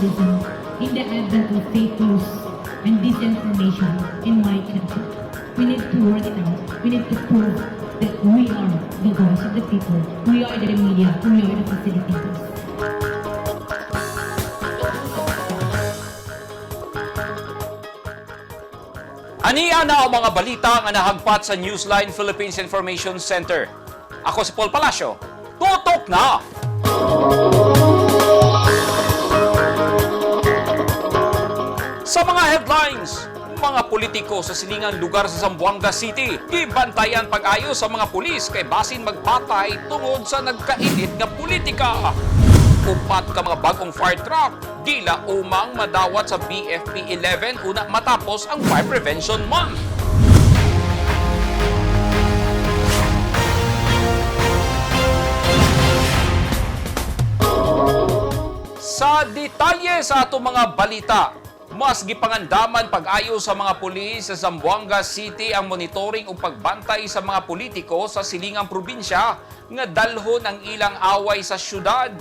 journalism in the advent of fake news and disinformation in my country. We need to work it out. We need to prove that we are the voice of the people. We are the media. We are the facilitators. Ania na ang mga balita nga nahagpat sa Newsline Philippines Information Center. Ako si Paul Palacio. Tutok na! Sa mga headlines, mga politiko sa silingang lugar sa Zamboanga City, gibantayan pag-ayo sa mga pulis kay basin magpatay tungod sa nagkainit nga politika. Upat ka mga bagong fire truck, dila umang madawat sa BFP 11 una matapos ang Fire Prevention Month. Sa detalye sa atong mga balita, mas gipangandaman pag-ayo sa mga pulis sa Zamboanga City ang monitoring ug pagbantay sa mga politiko sa silingang probinsya nga dalhon ang ilang away sa syudad.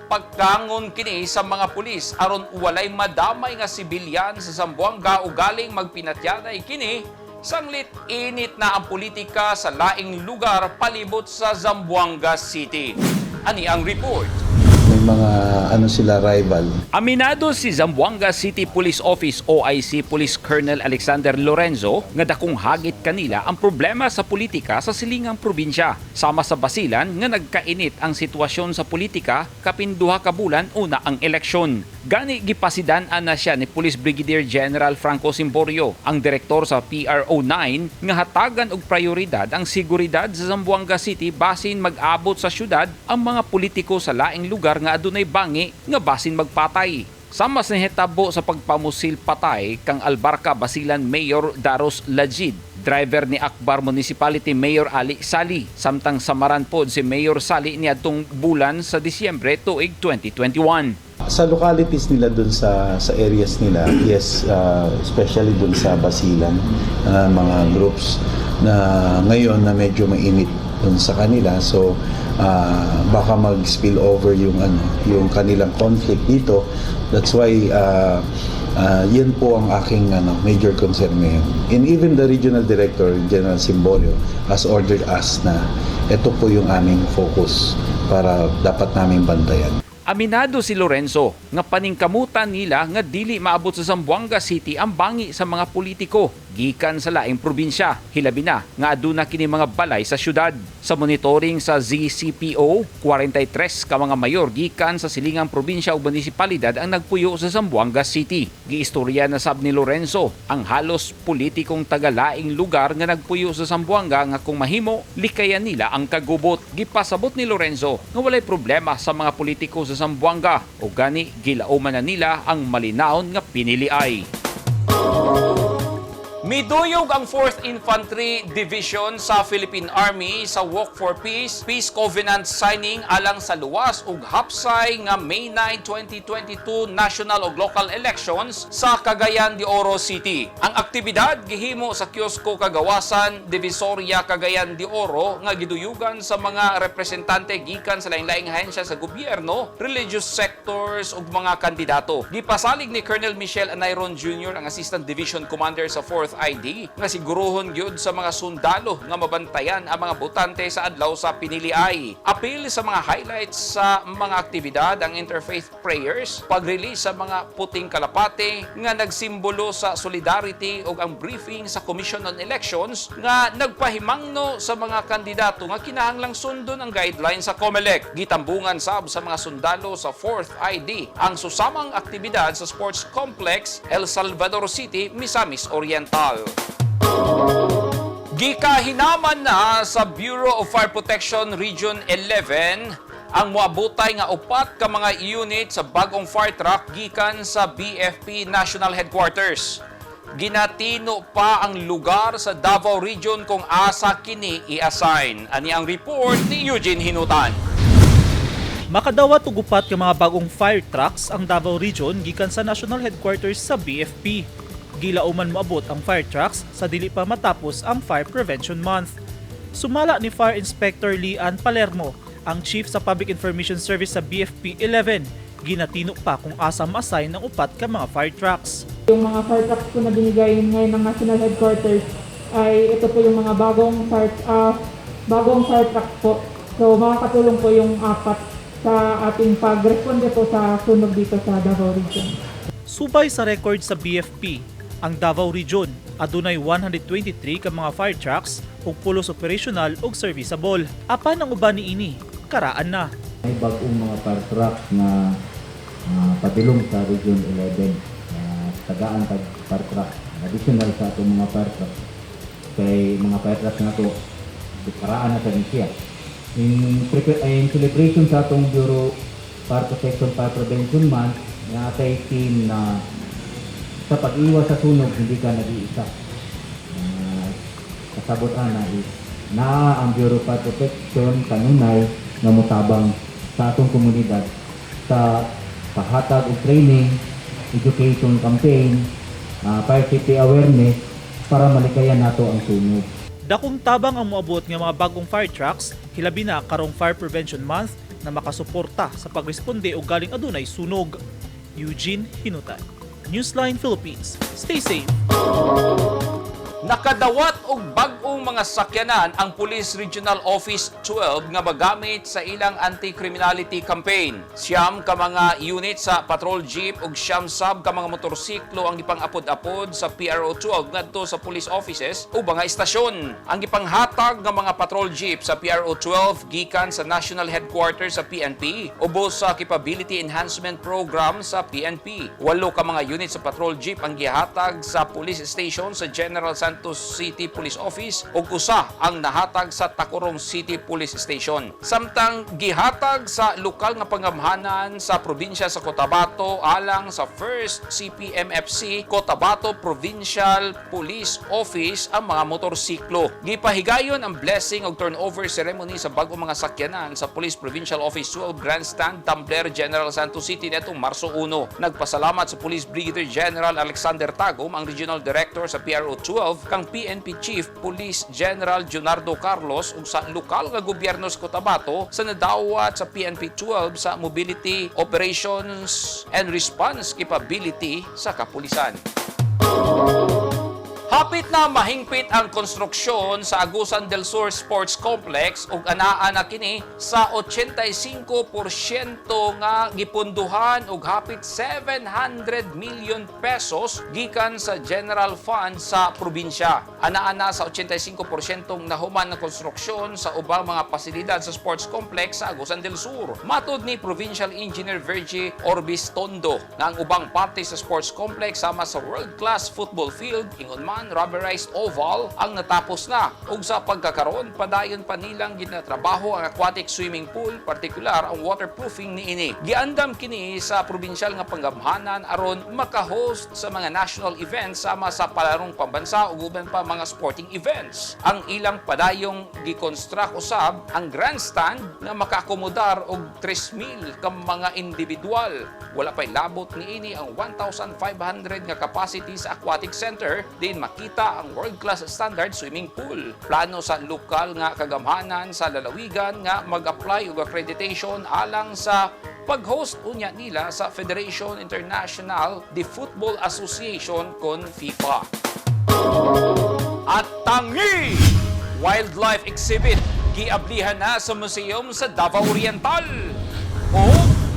Pagkangon kini sa mga pulis aron walay madamay nga sibilyan sa Zamboanga o galing magpinatyanay kini sanglit init na ang politika sa laing lugar palibot sa Zamboanga City. Ani ang report. May mga ano sila, rival. Aminado si Zamboanga City Police Office OIC Police Colonel Alexander Lorenzo nga dakong hagit kanila ang problema sa politika sa silingang probinsya. Sama sa basilan nga nagkainit ang sitwasyon sa politika kapin 2 ka bulan una ang eleksyon. Gani gipasidan-an na siya ni Police Brigadier General Franco Simborio, ang direktor sa PRO 9, nga hatagan og prioridad ang seguridad sa Zamboanga City basin mag-abot sa syudad ang mga politiko sa laing lugar nga adunay bangi nga basin magpatay. Sama sa nahitabo sa pagpamusil patay kang Albarca Basilan Mayor Daros Lajid, driver ni Akbar Municipality Mayor Ali Sali, samtang samaran pod si Mayor Sali niadtong bulan sa Disyembre tuig 2021. Sa localities nila dun sa areas nila, yes, especially dun sa Basilan, mga groups na ngayon na medyo mainit dun sa kanila. So baka mag-spill over yung ano, yung kanilang conflict dito. That's why yan po ang aking ano, major concern ngayon. And even the regional director, General Simbolio, has ordered us na ito po yung aming focus para dapat namin bantayan. Aminado si Lorenzo nga paningkamutan nila nga dili maabot sa Zamboanga City ang bangi sa mga politiko gikan sa laing probinsya. Hilabi na nga aduna kini mga balay sa syudad. Sa monitoring sa ZCPO, 43 ka mga mayor gikan sa silingang probinsya ug munisipalidad ang nagpuyo sa Zamboanga City. Giistorya na sab ni Lorenzo ang halos politikong taga-laing lugar nga nagpuyo sa Zamboanga nga kung mahimo likayan nila ang kagubot. Gipasabot ni Lorenzo nga walay problema sa mga politiko sa Zamboanga o gani gilauman na nila ang malinaon nga piniliay. Miduyog ang 4th Infantry Division sa Philippine Army sa Walk for Peace, Peace Covenant signing alang sa luwas ug hapsay nga May 9, 2022 national ug local elections sa Cagayan de Oro City. Ang aktibidad gihimo sa Kiosko Kagawasan, Divisoria, Cagayan de Oro nga giduyugan sa mga representante gikan sa laing-laing ahensya sa gobyerno, religious sectors ug mga kandidato. Gipasalig ni Colonel Michel Anayron Jr., ang Assistant Division Commander sa 4th ID, nga siguruhon gyud sa mga sundalo nga mabantayan ang mga botante sa adlaw sa piniliay. Apil sa mga highlights sa mga aktibidad ang interfaith prayers, pag-release sa mga puting kalapate nga nagsimbolo sa solidarity ug ang briefing sa Commission on Elections nga nagpahimangno sa mga kandidato nga kinahanglang sundon ang guidelines sa COMELEC. Gitambungan sab sa mga sundalo sa 4th ID ang susamang aktibidad sa Sports Complex, El Salvador City, Misamis Oriental. Gikahinaman na sa Bureau of Fire Protection Region 11 ang moabutay nga upat ka mga unit sa bagong fire truck gikan sa BFP National Headquarters. Ginatino pa ang lugar sa Davao Region kung asa kini i-assign. Ani ang report ni Eugene Hinutan. Makadawat og upat ka mga bagong fire trucks ang Davao Region gikan sa National Headquarters sa BFP. Gilauman moabot ang fire trucks sa dili pa matapos ang Fire Prevention Month. Sumala ni Fire Inspector Lee Ann Palermo, ang Chief sa Public Information Service sa BFP 11, Ginatino pa kung asa ma-assign ang upat ka mga fire trucks. Yung mga fire trucks po na binigay ngayon ng National Headquarters ay ito po yung mga bagong fire trucks po. So makakatulong po yung apat sa ating pagresponde po sa sunog dito sa Davao Region. Subay sa record sa BFP, ang Davao Region adunay 123 ka mga fire trucks ug pulos operational ug serviceable. Apan ang uban niini, karaan na. May bagong mga fire truck na padulong sa Region 11 na tagaan tag fire truck. Additional sa atong mga fire truck kay mga fire truck na to karaan na sa siya. In celebration sa atong Bureau Fire Protection Fire Prevention Month, na atay team na sa pag-iwas sa sunog hindi ka nag-iisa. Kasabot ana is naa ang Bureau of Fire Protection kanunay nga motabang sa atong komunidad sa pahatag og training, education campaign, fire safety awareness para malikayan nato ang sunog. Dakong tabang ang moabot nga mga bagong fire trucks, hilabi na karong Fire Prevention Month na makasuporta sa pagresponde og galing adunay sunog. Eugene Hinutan, Newsline Philippines. Stay safe. Nakadawat og bag-ong mga sakyanan ang Police Regional Office 12 nga magamit sa ilang anti-criminality campaign. 9 ka mga unit sa patrol jeep ug 9 sab ka mga motorsiklo ang gipang-apod-apod sa PRO 12 ngadto sa police offices ug mga istasyon. Ang gipanghatag nga mga patrol jeep sa PRO 12 gikan sa National Headquarters sa PNP ubos sa Capability Enhancement Program sa PNP. 8 ka mga unit sa patrol jeep ang gihatag sa police station sa General Santos City Police Office ug usa ang nahatag sa Tacurong City Police Station. Samtang gihatag sa lokal nga pangamhanan sa probinsya sa Cotabato alang sa 1st CPMFC Cotabato Provincial Police Office ang mga motorsiklo. Gipahigayon ang blessing ug turnover ceremony sa bag-ong mga sakyanan sa Police Provincial Office 12 Grandstand, Tambler, General Santos City netong Marso 1. Nagpasalamat sa Police Brigadier General Alexander Tagum, ang Regional Director sa PRO 12, kang PNP Chief Police General Junardo Carlos ug sa lokal nga gobyerno sa Cotabato sa nadawat sa PNP 12 sa mobility operations and response capability sa kapulisan. Hapit na mahingpit ang konstruksyon sa Agusan del Sur Sports Complex ug anaa na kini sa 85% nga gipunduhan og hapit 700 million pesos gikan sa General Fund sa probinsya. Anaa na sa 85% nahuman na konstruksyon sa ubang mga pasilidad sa sports complex sa Agusan del Sur. Matod ni Provincial Engineer Virgie Orbistondo na ang ubang parte sa sports complex sama sa world-class football field, ingon man rubberized oval ang natapos na. Ug sa pagkakaroon, padayon pa nilang ginatrabaho ang aquatic swimming pool, partikular ang waterproofing niini. Giandam kini sa probinsyal nga panggamhanan aron makahost sa mga national events sama sa palarong pambansa ug uban pa mga sporting events. Ang ilang padayong gikonstrakt usab ang grandstand nga makaakomodar og 3,000 ka mga individual. Wala pa'y labot niini ang 1,500 nga capacity sa aquatic center din makita ang world-class standard swimming pool. Plano sa lokal nga kagamhanan sa lalawigan nga mag-apply og accreditation alang sa pag-host unya nila sa Federation International de Football Association kon FIFA. At tangi! Wildlife exhibit giablihan na sa museum sa Davao Oriental. O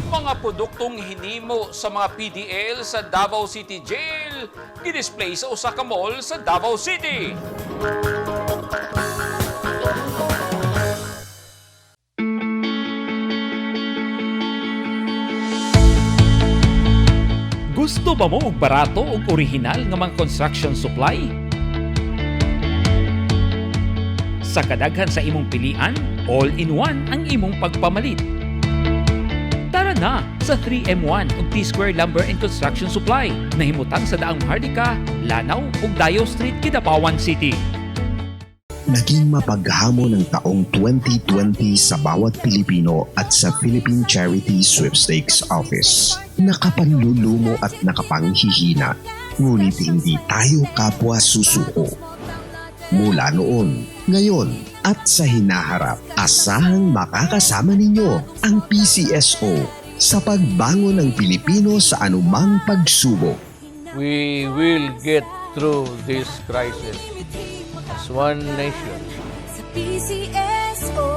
mga produktong hinimo sa mga PDL sa Davao City Jail gidisplay sa usa ka mall sa Davao City. Gusto ba mo og barato ug orihinal nga mga construction supply? Sa kadaghan sa imong pilian, all-in-one ang imong pagpamalit. Tara na sa 3M1 ug T-Square Lumber and Construction Supply nahimutang sa Daang Maharlika, Lanao ug Dayo Street, Kidapawan City. Naging mapaghamon ang taong 2020 sa bawat Pilipino at sa Philippine Charity Sweepstakes Office. Nakapanlulumo at nakapanghihina, ngunit hindi tayo kapwa susuko. Mula noon, ngayon at sa hinaharap, asahang makakasama ninyo ang PCSO. Sa pagbangon ng Pilipino sa anumang pagsubok. We will get through this crisis as one nation. Sa PCSO.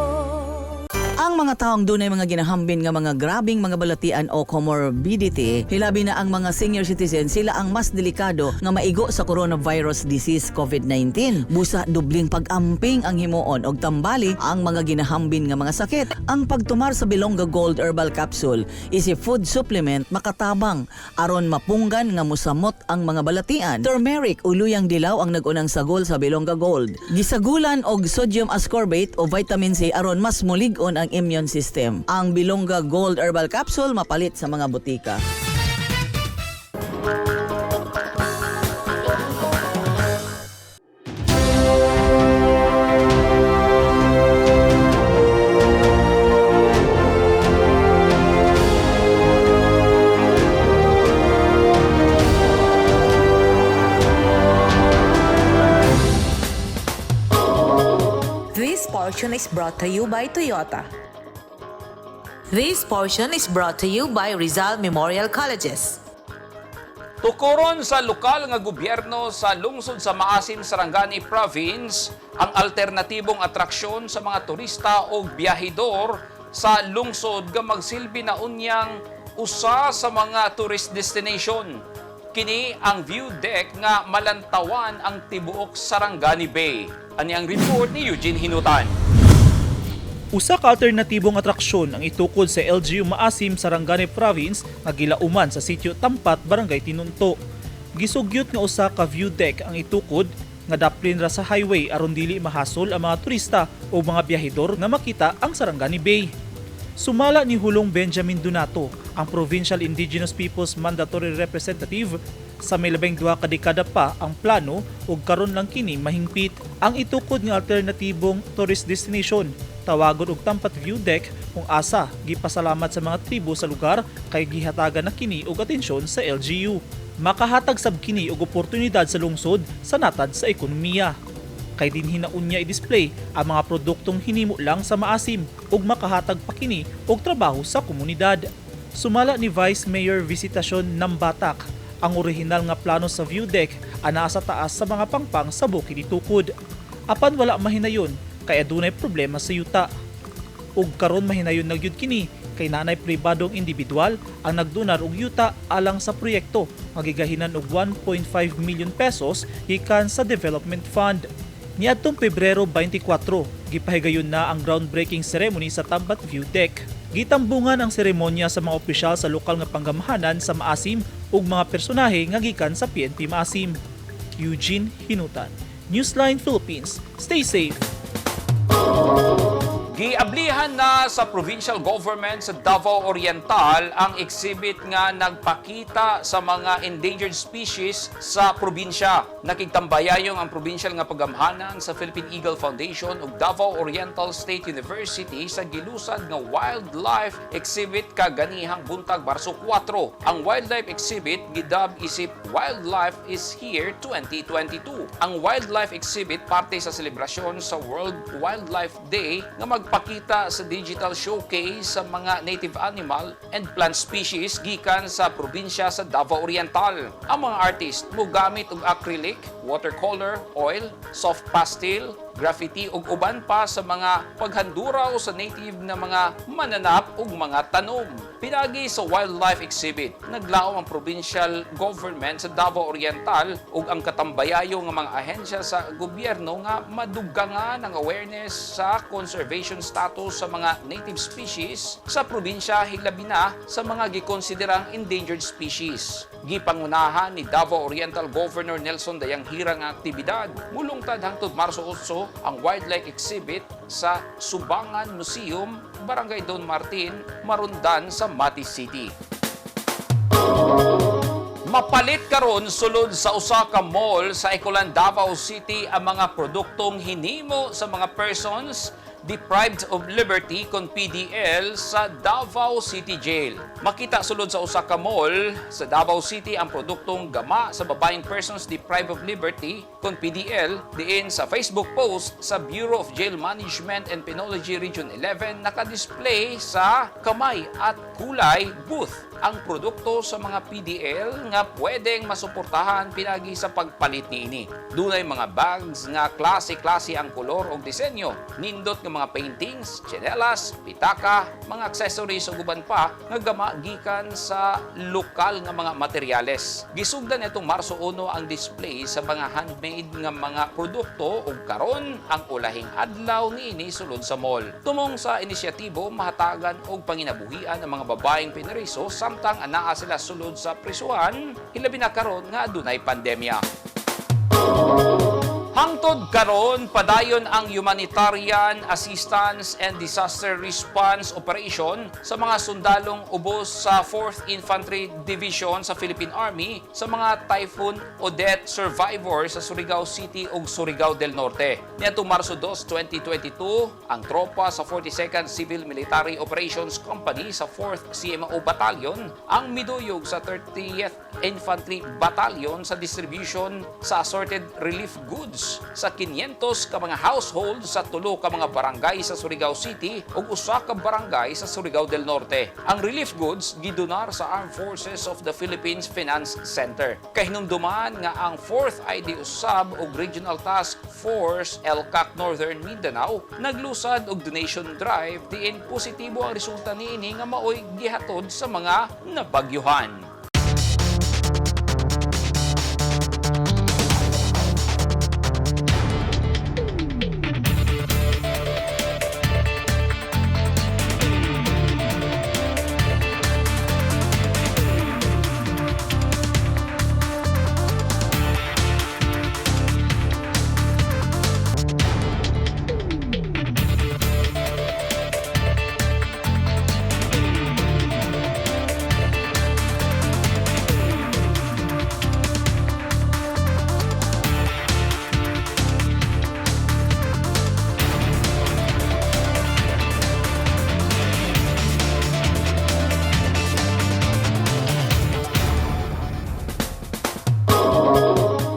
Ang mga taong dunay mga ginahambin nga mga grabing mga balatian o comorbidity, hilabi na ang mga senior citizen, sila ang mas delikado nga maigo sa coronavirus disease COVID-19. Busa dubling pag-amping ang himuon og tambali ang mga ginahambin nga mga sakit. Ang pagtumar sa Bilongga Gold Herbal Capsule is a food supplement makatabang aron mapunggan nga musamot ang mga balatian. Turmeric o luyang dilaw ang nagunang sagol sa Bilongga Gold. Gisagulan og sodium ascorbate o vitamin C aron mas mulig-on ang immune system. Ang Bilongga Gold Herbal Capsule mapalit sa mga butika. This portion is brought to you by Toyota. This portion is brought to you by Rizal Memorial Colleges. Tukuron sa lokal nga gobyerno sa lungsod sa Maasim, Sarangani Province ang alternatibong atraksyon sa mga turista o biyahidor sa lungsod nga magsilbi na unyang usa sa mga tourist destination. Kini ang view deck nga malantawan ang tibuok Sarangani Bay. Ani ang report ni Eugene Hinutan. Usa ka alternatibong atraksyon ang itukod sa LGU Maasim, Sarangani Province nga gilauman sa sitio Tampat, Barangay Tinunto. Gisugyot nga usa ka view deck ang itukod nga daplin ra sa highway aron dili mahasol ang mga turista o mga biyahedor nga makita ang Sarangani Bay. Sumala ni Hulong Benjamin Donato, ang Provincial Indigenous Peoples Mandatory Representative, sa may 12 ka dekada pa ang plano ug karon lang kini mahingpit ang itukod nga alternatibong tourist destination tawagon og Tampat View Deck kung asa gipasalamat sa mga tribo sa lugar kay gihatagan na kini og atensyon sa LGU. Makahatag sab kini og oportunidad sa lungsod sa natad sa ekonomiya kay dinhi na unya i-display ang mga produktong hinimo lang sa Maasim ug makahatag pa kini og trabaho sa komunidad. Sumala ni Vice Mayor Visitacion Nambatak, ang orihinal nga plano sa view deck anaa sa taas sa mga pangpang sa bukid itukod. Apan wala mahinayon kay adunay problema sa yuta. Ug karon mahinayon na gyud kini kay naanay pribadong individual ang nagdonar og yuta alang sa proyekto nga gigahinan og 1.5 million pesos gikan sa Development Fund. Niadtong Pebrero 24, gipahigayon na ang groundbreaking ceremony sa Tampat View Deck. Gitambungan ang seremonya sa mga opisyal sa lokal nga panggamahanan sa Maasim ug mga personahe nga gikan sa PNP Maasim. Eugene Hinutan, Newsline Philippines. Stay safe. Giablihan na sa provincial government sa Davao Oriental ang exhibit nga nagpakita sa mga endangered species sa probinsya. Nakigtambayayong ang provincial nga pagamhanan sa Philippine Eagle Foundation ug Davao Oriental State University sa gilusad nga wildlife exhibit kaganihang buntag Marso 4. Ang wildlife exhibit gidab isip Wildlife is Here 2022. Ang wildlife exhibit parte sa selebrasyon sa World Wildlife Day nga magpakita sa digital showcase sa mga native animal and plant species gikan sa probinsya sa Davao Oriental. Ang mga artist mogamit og acrylic, watercolor, oil, soft pastel, graffiti ug uban pa sa mga paghanduraw sa native na mga mananap ug mga tanom. Pinagi sa wildlife exhibit, naglaom ang provincial government sa Davao Oriental ug ang katambayayo nga mga ahensya sa gobyerno nga madugangan ang awareness sa conservation status sa mga native species sa probinsya, hilabi na sa mga gikonsiderang endangered species. Gipangunahan ni Davao Oriental Governor Nelson Dayanghirang ang aktibidad. Mulungtad hangtod Marso 8 ang wildlife exhibit sa Subangan Museum, Barangay Don Martin, Marundan sa Mati City. Mapalit karon sulod sa usa ka mall sa Ecoland, Davao City ang mga produktong hinimo sa mga persons Deprived of Liberty kon PDL sa Davao City Jail. Makita sulod sa usa ka mall sa Davao City ang produktong gama sa babaeng persons deprived of liberty kon PDL diin sa Facebook post sa Bureau of Jail Management and Penology Region 11. Naka-display sa Kamay at Kulay booth ang produkto sa mga PDL nga pwedeng masuportahan pinagi sa pagpalit niini. Dunay mga bags nga klase-klase ang kolor o disenyo, nindot nga mga paintings, tsinelas, pitaka, mga accessories ug uban pa nga gama gikan sa lokal nga mga materyales. Gisugdan nitong Marso 1 ang display sa mga handmade nga mga produkto ug karon ang ulahing adlaw niini sulod sa mall. Tumong sa inisyatibo, mahatagan og panginabuhian ang mga babaeng pinariso samtang anaa sila sulod sa prisuhan, hilabi na karon nga adunay pandemya. Hangtod karon, padayon ang humanitarian assistance and disaster response operation sa mga sundalong ubos sa 4th Infantry Division sa Philippine Army sa mga Typhoon Odette survivors sa Surigao City ug Surigao del Norte. Niadtong Marso 2, 2022, ang tropa sa 42nd Civil Military Operations Company sa 4th CMO Battalion ang miduyog sa 30th Infantry Battalion sa distribution sa assorted relief goods sa 500 ka mga household sa tulo ka mga barangay sa Surigao City ug usa ka barangay sa Surigao del Norte. Ang relief goods gidonar sa Armed Forces of the Philippines Finance Center. Kahinumduman nga ang 4th ID usab ug Regional Task Force ELCAC Northern Mindanao naglusad og donation drive diin positibo ang resulta niini nga maoy gihatod sa mga nabagyuhan.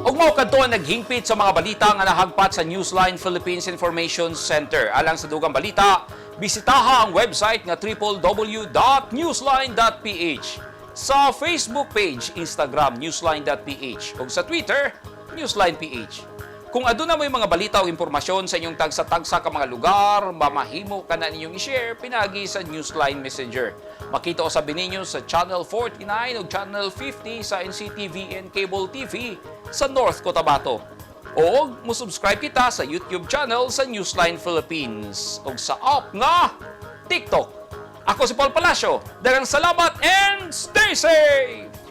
Ug mao kadto ang naghingpit sa mga balita nga nahagpat sa Newsline Philippines Information Center. Alang sa dugang balita, bisitaha ang website nga www.newsline.ph. Sa Facebook page, Instagram, newsline.ph ug sa Twitter, newsline.ph. Kung aduna mo'y mga balita o impormasyon sa inyong tagsa-tagsa ka mga lugar, mamahimo ka na ninyong i-share pinagi sa Newsline Messenger. Makita usab ninyo sa Channel 49 o Channel 50 sa NCTVN Cable TV sa North Cotabato. O mo-subscribe kita sa YouTube channel sa Newsline Philippines o sa app nga TikTok. Ako si Paul Palacio. Daghang salamat and stay safe!